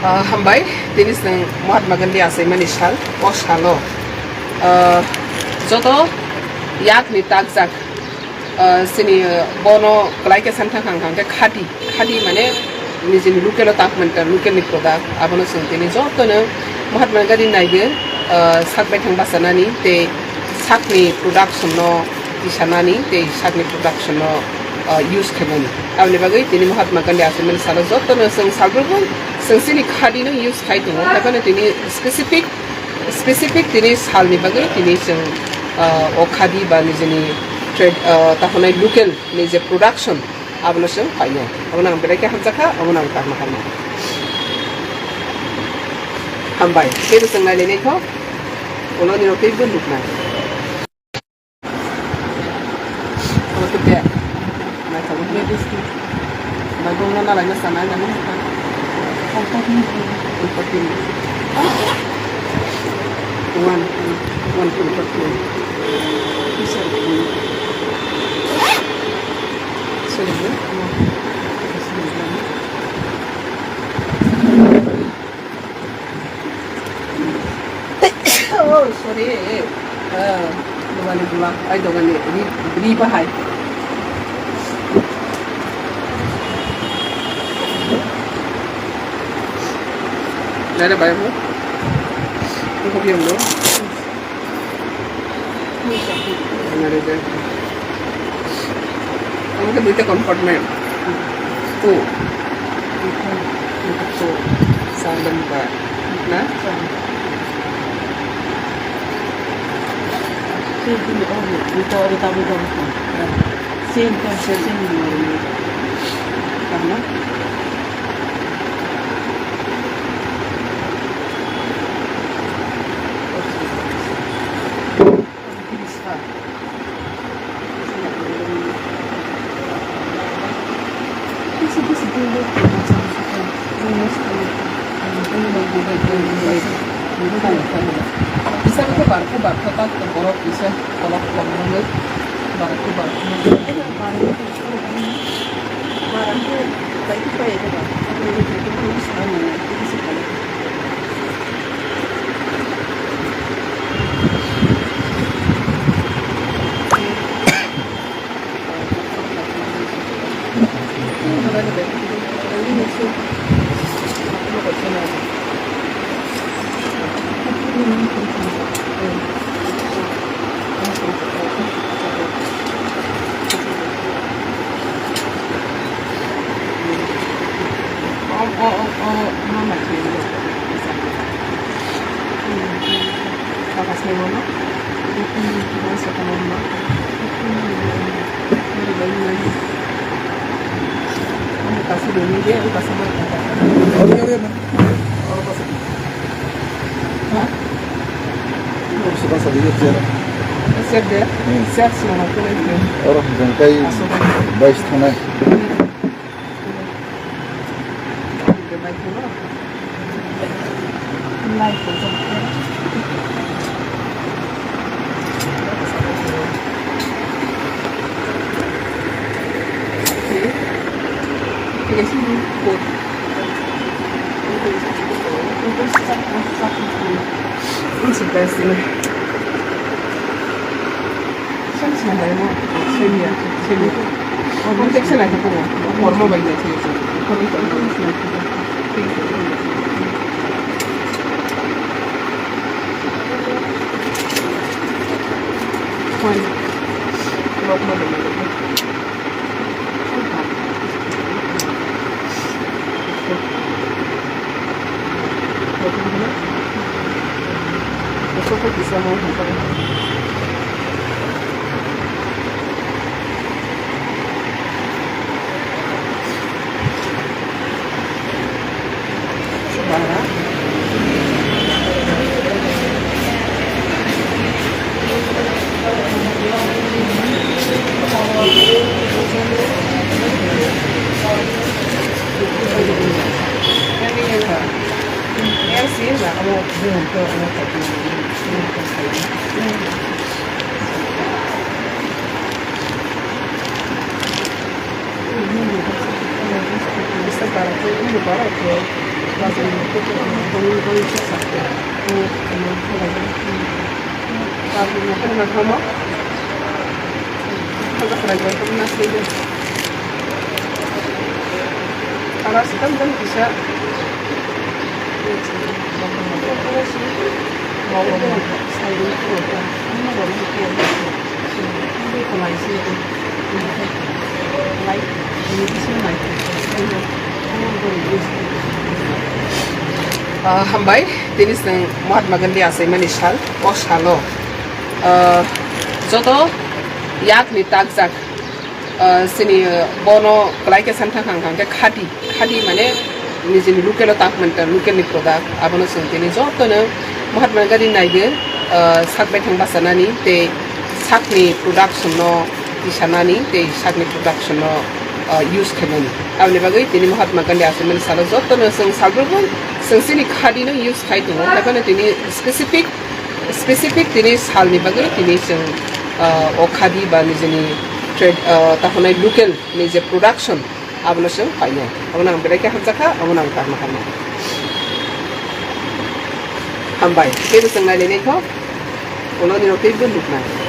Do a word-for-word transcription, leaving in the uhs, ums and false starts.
Ah, hambai, tini chwng Mahatma Gandhi achaimani sal, o salo, ah, joto yakni takjak, ah, chini, ah, bono kwlai khe san thang thang thang khe khadi, khadi mane nijini local o tak manta, local ni product, abono chwng tini jotono Mahatma Gandhi naigwi, ah, sak baithang bachanani tei sakni production no tisanani tei sakni production no, ah, use khaimani. Aboni bagwi tini Mahatma Gandhi achaimani salo jotono chwng salbrumwi chwng chini khadi no use khai tongo. Haiphano tini specific, specific tini salni bagwi tini chwng, ah, o khadi ba nijini trade, ah, tahonai local ni je production abono chwng painai. Abono ang belai khe hamjakha, abono ang tangma hamjakha. Hambai, teibo chwng nailainai kho, ulo nirok teibo nuknai. Omo khe bag. Naithogo khe. Bai bongno nalaina sanai nani. One, one, two, one, two. Sorry, no? Oh, sorry. Ah, dogani bula, ai dogani ri, ri bahai. Nare bai mo. Ko ko biang mo. Nare de. Ang ka duita compartment. Tu. Tu. Sa lambar. Na? Same thing, same thing. Karena Bisa ko barko barko tak borok bisa kolok kolok barko barko. Oro hwnkhe kai bais thangnai. It's the best thing. Sini sini bai mo, sini ya, sini. Oh, nanti sini aja po. Formal bai ya sini. Fine. Formal bai ya. Ah, hambai, tini chwng Mahatma Gandhi achaimani sal, o salo, ah, joto yakni takjak, ah, chini, ah, bono kwlai khe san thang thang thang khe khadi, khadi mane nijini local o tak manta, local ni product, abono chwng tini jotono Mahatma Gandhi naigwi, ah, sak baithang bachanani tei sakni production no tisanani tei sakni production no, ah, use khainani. Aboni bagwi tini Mahatma Gandhi achaimani salo jotono chwng salbrumwi chwng chini khadi no use khai tongo. Haiphano tini specific, specific tini salni bagwi tini chwng, ah, o khadi ba nijini trade, ah, tahonai local ni je production, abono chwng painai. Abono ang belai khe hamjakha, abono ang kaham kaham. Hambai, teibo chwng nailainai kho, ulo nirok teibo nuknai.